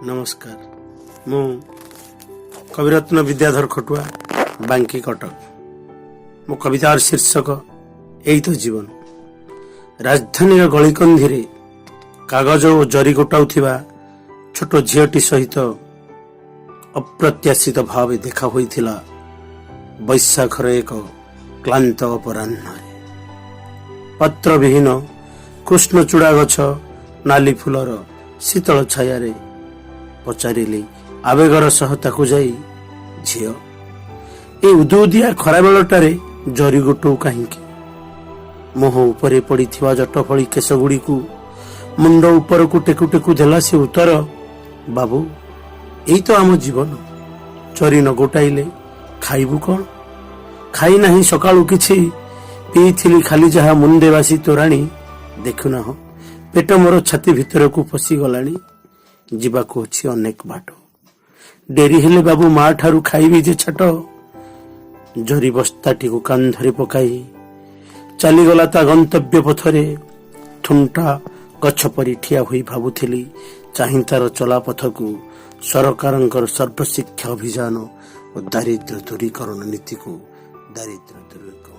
ନମସ୍କାର। ମୁଁ କବିରତ୍ନ ବିଦ୍ୟାଧର ଖଟୁଆ, ବାଙ୍କି, କଟକ। ମୋ କବିତାର ଶୀର୍ଷକ "ଏଇ ତ ଜୀବନ"। ରାଜଧାନୀର ଗଳିକନ୍ଦିରେ କାଗଜ ଓ ଜରି ଗୋଟାଉଥିବା ଛୋଟ ଝିଅଟି ସହିତ ଅପ୍ରତ୍ୟାଶିତ ଭାବେ ଦେଖା ହୋଇଥିଲା ବୈଶାଖର ଏକ କ୍ଳାନ୍ତ ଅପରାହ୍ନରେ। ପତ୍ରବିହୀନ କୃଷ୍ଣଚୂଡ଼ା ଗଛ ନାଲି ଫୁଲର ଶୀତଳ ଛାୟାରେ ପଚାରିଲି ଆବେଗର ସହ ତାକୁ ଯାଇ, "ଝିଅ, ଏ ଉଦୁଉଦିଆ ଖରାବେଳଟାରେ ଜରି ଗୋଟଉ କାହିଁକି?" ମୁହଁ ଉପରେ ପଡ଼ିଥିବା ଜଟ ଭଳି କେଶଗୁଡ଼ିକୁ ମୁଣ୍ଡ ଉପରକୁ ଟେକୁ ଟେକୁ ଦେଲା ସେ ଉତ୍ତର, "ବାବୁ, ଏଇ ତ ଆମ ଜୀବନ। ଜରି ନ ଗୋଟାଇଲେ ଖାଇବୁ କଣ? ଖାଇ ନାହିଁ ସକାଳୁ କିଛି। ପିଇଥିଲି ଖାଲି ଯାହା ମୁନ୍ଦେ ବାସି ତୋରାଣୀ। ଦେଖୁନାହ, ପେଟ ମୋର ଛାତି ଭିତରକୁ ପଶିଗଲାଣି। ଯିବାକୁ ଅଛି ଅନେକ ବାଟ। ଡେରି ହେଲେ ବାବୁ ମା ଠାରୁ ଖାଇବି ଯେ ଛାଟ।" ଜରି ବସ୍ତାଟିକୁ କାନ୍ଧରେ ପକାଇ ଚାଲିଗଲା ତା ଗନ୍ତବ୍ୟ ପଥରେ। ଥୁଣ୍ଟା ଗଛ ପରି ଠିଆ ହୋଇ ଭାବୁଥିଲି ଚାହିଁ ତାର ଚଲାପଥକୁ, ସରକାରଙ୍କର ସର୍ବଶିକ୍ଷା ଅଭିଯାନ ଓ ଦାରିଦ୍ର୍ୟ ଦୂରୀକରଣ ନୀତିକୁ, ଦାରିଦ୍ର୍ୟ ଦୂରୀକରଣ